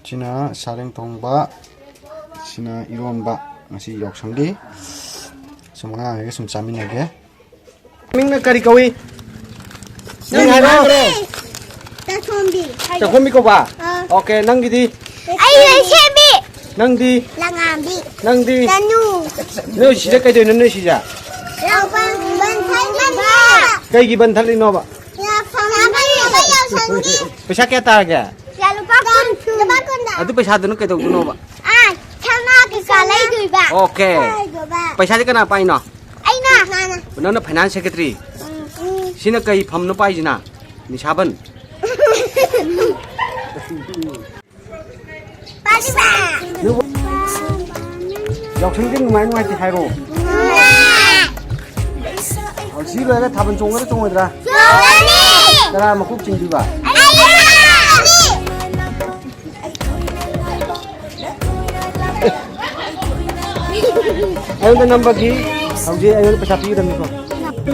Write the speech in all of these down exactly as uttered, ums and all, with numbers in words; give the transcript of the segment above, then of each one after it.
ꯁꯤꯅ ꯁꯥꯔꯦꯡ ꯊꯣꯡꯕ, ꯁꯤꯅ ꯏꯔꯣꯟꯕ, ꯉꯁꯤ ꯌꯥꯎꯁꯪꯒꯤ꯫ ꯁꯨꯝ ꯑꯉꯥꯡꯈꯩꯒ ꯁꯨꯝ ꯆꯥꯃꯤꯟꯅꯒꯦ꯫ ꯃꯤꯡꯅ ꯀꯔꯤ ꯀꯧꯏ? ꯃꯤꯡ ꯍꯥꯏꯔꯣ꯫ ꯇꯥꯊꯣꯝꯕꯤ꯫ ꯆꯥꯛꯈꯨꯝꯕꯤ ꯀꯧꯕ? ꯑꯥ꯫ ꯑꯣꯀꯦ, ꯅꯪꯒꯤꯗꯤ? ꯑꯩ ꯂꯩꯁꯦꯝꯕꯤ꯫ ꯅꯪꯗꯤ? ꯂꯉꯥꯝꯕꯤ꯫ ꯅꯪꯗꯤ? ꯇꯅꯨ꯫ ꯅꯣꯏ ꯁꯤꯗ ꯀꯩꯗꯧꯔꯤꯅꯣ, ꯅꯣꯏ ꯁꯤꯗ? ꯂꯧꯕ ꯕꯟ ꯊꯥꯏꯅꯕ꯫ ꯀꯩꯒꯤ ꯕꯟ ꯊꯠꯂꯤꯅꯣꯕ? ꯌꯥꯎꯁꯪꯒꯤ꯫ ꯄꯩꯁꯥ ꯀꯌꯥ ꯇꯥꯔꯒꯦ? ꯂꯨꯄꯥ ꯀꯨꯟ꯫ ꯂꯨꯄꯥ ꯀꯨꯟꯗ꯫ ꯑꯗꯨ ꯄꯩꯁꯥꯗꯨꯅ ꯀꯩꯗꯧꯗꯣꯏꯅꯣꯕ? ꯑꯥ, ꯁꯅꯥ ꯀꯩꯀꯥ ꯂꯩꯗꯣꯏꯕ꯫ ꯑꯣꯀꯦ꯫ ꯂꯩꯗꯣꯏꯕ꯫ ꯄꯩꯁꯥꯗꯤ ꯀꯅꯥ ꯄꯥꯏꯅꯣ? ꯑꯩꯅ꯫ ꯅꯪꯅ finance secretary? ꯎꯝ, ꯎꯝ꯫ ꯁꯤꯅ ꯀꯩ ꯐꯝꯅꯣ ꯄꯥꯏꯁꯤꯅ? ꯅꯤꯁꯥꯕꯟ꯫ ꯄꯥꯏꯕ꯫ ꯌꯥꯎꯁꯪꯗꯤ ꯅꯨꯡꯉꯥꯏ ꯅꯨꯡꯉꯥꯏꯇꯦ ꯍꯥꯏꯔꯣ꯫ ꯅꯨꯡꯉꯥꯏ꯫ ꯑꯣ, ꯁꯤ ꯂꯣꯏꯔꯒ ꯊꯥꯕꯜ ꯆꯣꯡꯒꯗ꯭ꯔꯥ ꯆꯣꯡꯉꯣꯏꯗ꯭ꯔꯥ? ꯆꯣꯡꯉꯅꯤ꯫ ꯀꯅꯥ ꯃꯀꯣꯛ ꯆꯤꯡꯗꯣꯏꯕ? ꯑꯩꯅ꯫ ꯑꯩꯉꯣꯟꯗ ꯅꯝꯕꯒꯤ ꯍꯧꯖꯤꯛ ꯑꯩꯉꯣꯟꯗ ꯄꯩꯁꯥ ꯄꯤꯒꯗꯕꯅꯤꯀꯣ꯫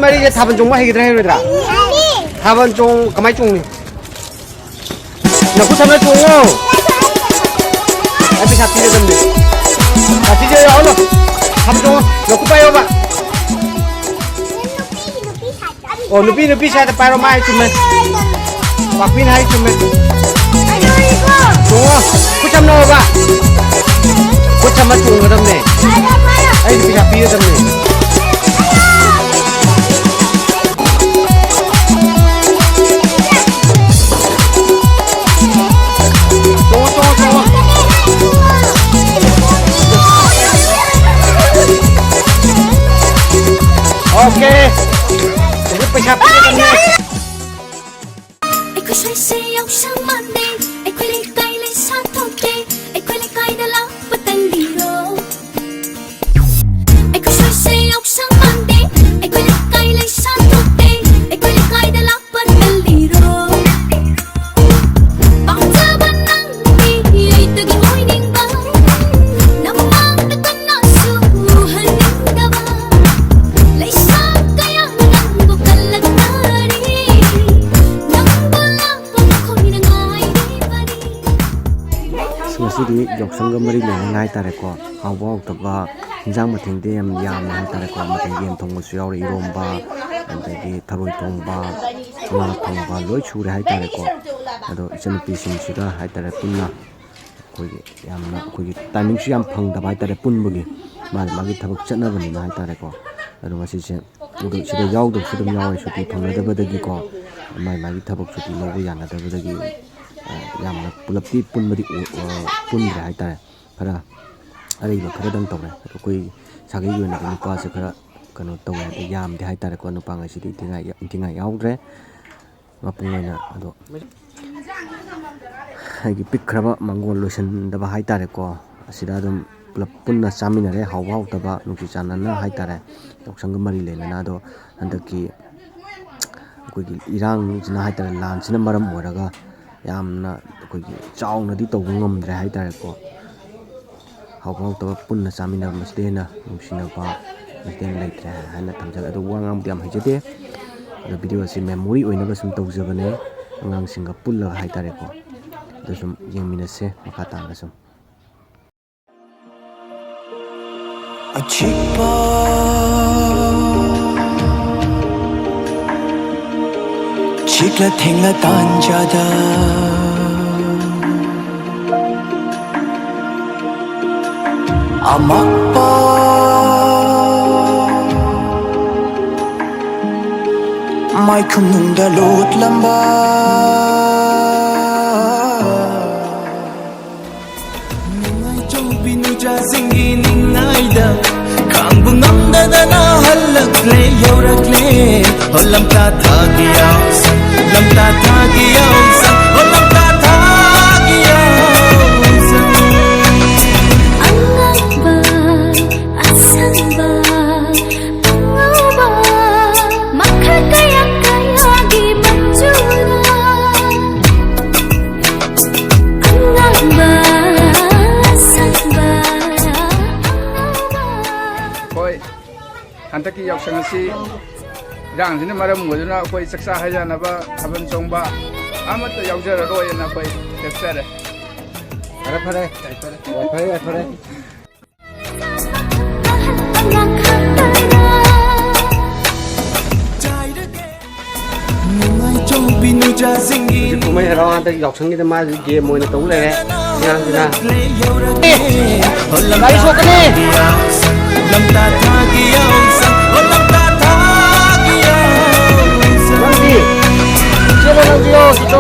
ꯃꯔꯤꯁꯦ ꯊꯥꯕꯜ ꯆꯣꯡꯕ ꯍꯩꯒꯗ꯭ꯔꯥ ꯍꯩꯔꯣꯏꯗ꯭ꯔꯥ? ꯊꯥꯕꯜ ꯆꯣꯡ ꯀꯃꯥꯏ ꯆꯣꯡꯅꯤ? ꯅꯈꯨꯠ ꯊꯝꯅ ꯆꯣꯡꯉꯣ꯫ ꯑꯩ ꯄꯩꯁꯥ ꯄꯤꯒꯗꯕꯅꯤ꯫ ꯄꯥꯔꯇꯤꯁꯦ ꯌꯥꯎꯍꯜꯂꯣ꯫ ꯊꯥꯕꯜ ꯆꯣꯡꯉꯣ꯫ ꯅꯈꯨꯠ ꯄꯥꯏꯌꯣꯕ꯫ ꯑꯣ, ꯅꯨꯄꯤ, ꯅꯨꯄꯤ ꯁꯥꯏꯗ ꯄꯥꯏꯔꯣ, ꯃꯥ ꯍꯥꯏ ꯆꯨꯝꯃꯦ꯫ ꯄꯥꯛꯄꯤꯅ ꯍꯥꯏ ꯆꯨꯝꯃꯦ꯫ ꯆꯣꯡꯉꯣ, ꯈꯨꯠ ꯆꯝꯅꯧꯕ꯫ ꯈꯨꯠ ꯆꯝꯃ ꯆꯣꯡꯒꯗꯕꯅꯦ꯫ ꯑꯩꯗꯤ ꯄꯩꯁꯥ ꯄꯤꯒꯗꯕꯅꯦ꯫ ꯆꯣꯡꯉꯣ, ꯆꯣꯡꯉꯣ, ꯆꯣꯡꯉꯣ꯫ ꯑꯣꯀꯦ꯫ ꯍꯧꯖꯤꯛ ꯄꯩꯁꯥ ꯄꯤꯒꯗꯕꯅꯦ꯫ ꯑꯩꯈꯣꯏ ꯁ꯭ꯋꯥꯏꯁꯦ ꯌꯥꯎꯁꯪ ꯃꯥꯟꯗꯦ, ꯑꯩꯈꯣꯏ ꯂꯩꯀꯥꯏ ꯂꯩꯁꯥ ꯊꯣꯛꯇꯦ, ꯑꯩꯈꯣꯏ ꯂꯩꯀꯥꯏꯗ ꯂꯥꯛꯄ ꯇꯜꯂꯤꯔꯣ? ꯑꯩꯈꯣꯏ ꯁ꯭ꯋꯥꯏꯁꯦ ꯌꯥꯎꯁꯪ ꯃꯥꯟꯗꯦ, ꯑꯩꯈꯣꯏ ꯂꯩꯀꯥꯏ ꯂꯩꯁꯥ ꯊꯣꯛꯇꯦ, ꯑꯩꯈꯣꯏ ꯂꯩꯀꯥꯏꯗ ꯂꯥꯛꯄ ꯇꯜꯂꯤꯔꯣ? ꯄꯥꯝꯖꯕ ꯅꯪꯒꯤ ꯂꯩꯇꯒꯤ ꯑꯣꯏꯅꯤꯡꯕ, ꯅꯃꯥꯡꯗ ꯀꯅꯥꯁꯨ ꯎꯍꯟꯅꯤꯡꯗꯕ, ꯂꯩꯁꯥ ꯀꯌꯥꯅ ꯅꯪꯕꯨ ꯀꯜꯂꯛꯅꯔꯤ꯫ ꯉꯁꯤꯗꯤ ꯌꯥꯎꯁꯪꯒ ꯃꯔꯤ ꯂꯩꯅꯅ ꯍꯥꯏꯇꯥꯔꯦꯀꯣ, ꯍꯥꯎꯕ ꯍꯥꯎꯇꯕ ꯏꯟꯖꯥꯡ ꯃꯊꯦꯜꯗꯤ ꯌꯥꯝ ꯌꯥꯝꯃꯦ ꯍꯥꯏꯇꯥꯔꯦꯀꯣ꯫ ꯃꯊꯦꯜ ꯌꯦꯟ ꯊꯣꯡꯕꯁꯨ ꯌꯥꯎꯔꯦ, ꯏꯔꯣꯝꯕ, ꯑꯗꯒꯤ ꯊꯔꯣꯏ ꯊꯣꯡꯕ, ꯉꯥ ꯊꯣꯡꯕ, ꯂꯣꯏ ꯁꯨꯔꯦ ꯍꯥꯏꯇꯥꯔꯦꯀꯣ꯫ ꯑꯗꯣ ꯏꯆꯟꯅꯨꯄꯤꯁꯤꯡꯁꯤꯒ ꯍꯥꯏꯇꯥꯔꯦ ꯄꯨꯟꯅ ꯑꯩꯈꯣꯏꯒꯤ ꯌꯥꯝꯅ, ꯑꯩꯈꯣꯏꯒꯤ ꯇꯥꯏꯃꯤꯡꯁꯨ ꯌꯥꯝ ꯐꯪꯗꯕ ꯍꯥꯏꯇꯥꯔꯦ ꯄꯨꯟꯕꯒꯤ, ꯃꯥꯒꯤ ꯃꯥꯒꯤ ꯊꯕꯛ ꯆꯠꯅꯕꯅꯤꯅ ꯍꯥꯏꯇꯥꯔꯦꯀꯣ꯫ ꯑꯗꯣ ꯉꯁꯤꯁꯦ, ꯑꯗꯣ ꯁꯤꯗ ꯌꯥꯎꯗꯕꯁꯨ ꯑꯗꯨꯝ ꯌꯥꯎꯋꯦ, ꯁꯨꯇꯤ ꯐꯪꯅꯗꯕꯗꯒꯤꯀꯣ, ꯃꯥꯒꯤ ꯃꯥꯒꯤ ꯊꯕꯛ ꯁꯨꯇꯤ ꯂꯧꯕ ꯌꯥꯅꯗꯕꯗꯒꯤ, ꯑ, ꯌꯥꯝꯅ ꯄꯨꯂꯞꯇꯤ ꯄꯨꯟꯕꯗꯤ ꯑꯣꯏ-, ꯑ, ꯄꯨꯟꯗ꯭ꯔꯦ ꯍꯥꯏꯇꯥꯔꯦ꯫ ꯈꯔ ꯑꯔꯩꯕ ꯈꯔꯗꯪ ꯇꯧꯔꯦ꯫ ꯑꯩꯈꯣꯏ ꯁꯥꯒꯩꯒꯤ ꯑꯣꯏꯅꯗꯤ ꯅꯨꯄꯥꯁꯦ ꯈꯔ ꯀꯩꯅꯣ ꯇꯧꯋꯦ, ꯌꯥꯝꯗꯦ ꯍꯥꯏꯇꯥꯔꯦꯀꯣ꯫ ꯅꯨꯄꯥꯉꯩꯁꯤꯗꯤ ꯏꯟꯊꯤꯉꯥꯏ, ꯏꯟꯊꯤꯉꯥꯏ ꯌꯥꯎꯗ꯭ꯔꯦ꯫ ꯃꯄꯨꯡ ꯑꯣꯏꯅ꯫ ꯑꯗꯣ ꯑꯩꯒꯤ ꯄꯤꯛꯈ꯭ꯔꯕ ꯃꯪꯒꯣꯜ ꯂꯣꯏꯁꯤꯟꯗꯕ ꯍꯥꯏꯇꯥꯔꯦꯀꯣ, ꯑꯁꯤꯗ ꯑꯗꯨꯝ ꯄꯨꯂꯞ ꯄꯨꯟꯅ ꯆꯥꯃꯤꯟꯅꯔꯦ, ꯍꯥꯎꯕ ꯍꯥꯎꯇꯕ ꯅꯨꯡꯁꯤ ꯆꯥꯟꯅꯅ ꯍꯥꯏꯇꯥꯔꯦ, ꯌꯥꯎꯁꯪꯒ ꯃꯔꯤ ꯂꯩꯅꯅ꯫ ꯑꯗꯣ ꯍꯟꯗꯛꯀꯤ ꯑꯩꯈꯣꯏꯒꯤ ꯏꯔꯥꯡꯁꯤꯅ ꯍꯥꯏꯇꯥꯔꯦ, ꯂꯥꯟꯁꯤꯅ ꯃꯔꯝ ꯑꯣꯏꯔꯒ ꯌꯥꯝꯅ ꯑꯩꯈꯣꯏꯒꯤ ꯆꯥꯎꯅꯗꯤ ꯇꯧꯕ ꯉꯝꯗ꯭ꯔꯦ ꯍꯥꯏꯇꯥꯔꯦꯀꯣ꯫ ꯍꯥꯎꯕ ꯍꯥꯎꯇꯕ ꯄꯨꯟꯅ ꯆꯥꯃꯤꯟꯅꯕ ꯃꯁꯤꯗꯩ ꯍꯦꯟꯅ ꯅꯨꯡꯁꯤꯅꯕ ꯃꯁꯤꯗꯩ ꯍꯦꯟꯅ ꯂꯩꯇ꯭ꯔꯦ ꯍꯥꯏꯅ ꯊꯝꯖꯒꯦ꯫ ꯑꯗꯣ ꯋꯥ ꯉꯥꯡꯕꯗꯤ ꯌꯥꯝ ꯍꯩꯖꯗꯦ꯫ ꯑꯗꯣ ꯚꯤꯗꯤꯑꯣ ꯑꯁꯤ ꯃꯦꯃꯣꯔꯤ ꯑꯣꯏꯅꯕ ꯁꯨꯝ ꯇꯧꯖꯕꯅꯦ, ꯑꯉꯥꯡꯁꯤꯡꯒ ꯄꯨꯜꯂꯒ ꯍꯥꯏꯇꯥꯔꯦꯀꯣ꯫ ꯑꯗꯣ ꯁꯨꯝ ꯌꯦꯡꯃꯤꯟꯅꯁꯦ ꯃꯈꯥ ꯇꯥꯅ ꯁꯨꯝ꯫ ꯑꯆꯤꯛꯄ ꯆꯤꯛꯂ ꯊꯦꯡꯂ ꯇꯥꯟꯖꯥꯗ ꯑꯃꯛꯄ ꯃꯥꯏꯈꯨꯝꯅꯨꯡꯗ ꯂꯣꯠꯂꯝꯕ ꯅꯨꯡꯉꯥꯏꯖꯧꯕꯤ ꯅꯨꯡꯖꯥꯁꯤꯡꯒꯤ ꯅꯤꯡꯉꯥꯏꯗ ꯈꯥꯡꯕ ꯉꯝꯗꯗꯅ ꯍꯜꯂꯛꯂꯦ, ꯌꯧꯔꯛꯂꯦ꯫ ꯍꯣ ꯂꯝꯇꯥ ꯊꯥꯒꯤ ꯌꯥꯎꯁꯪ, ꯂꯝꯇꯥ ꯊꯥꯒꯤ ꯌꯥꯎꯁꯪ, ꯍꯣ ꯂꯝꯇꯥ ꯊꯥꯒꯤ ꯌꯥꯎꯁꯪ꯫ ꯑꯉꯥꯡꯕ, ꯑꯁꯪꯕ, ꯑꯉꯧꯕ, ꯃꯈꯜ ꯀꯌꯥ ꯀꯌꯥꯒꯤ ꯃꯆꯨꯅ ꯑꯉꯥꯡꯕ, ꯑꯁꯪꯕ, ꯑꯉꯧꯕ꯫ ꯍꯣꯏ, ꯍꯟꯗꯛꯀꯤ ꯌꯥꯎꯁꯪ ꯑꯁꯤ ꯏꯔꯥꯡꯁꯤꯅ ꯃꯔꯝ ꯑꯣꯏꯗꯨꯅ ꯑꯩꯈꯣꯏ ꯆꯥꯛꯆꯥ ꯍꯩꯖꯥꯟꯅꯕ, ꯊꯥꯕꯜ ꯆꯣꯡꯕ ꯑꯃꯠꯇ ꯌꯥꯎꯖꯔꯔꯣꯏꯅ ꯑꯩꯈꯣꯏ ꯂꯦꯞꯆꯔꯦ꯫ ꯈꯔ ꯐꯔꯦ, ꯐꯔꯦ, ꯐꯔꯦ꯫ ꯍꯧꯖꯤꯛ ꯀꯨꯝꯍꯩ ꯍꯔꯥꯎ ꯍꯟꯗꯛ ꯌꯥꯎꯁꯪꯒꯤꯗ ꯃꯥꯁꯨ game ꯑꯣꯏꯅ ꯇꯧ ꯂꯩꯔꯦ ꯑꯉꯥꯡꯁꯤꯅ꯫ ꯒꯥꯔꯤ ꯁꯣꯛꯀꯅꯤ꯫ ꯅꯪꯗꯤ? ꯆꯦꯜꯂꯣ, ꯅꯪꯗꯤ, ꯌꯣ, ꯆꯠꯂꯣ꯫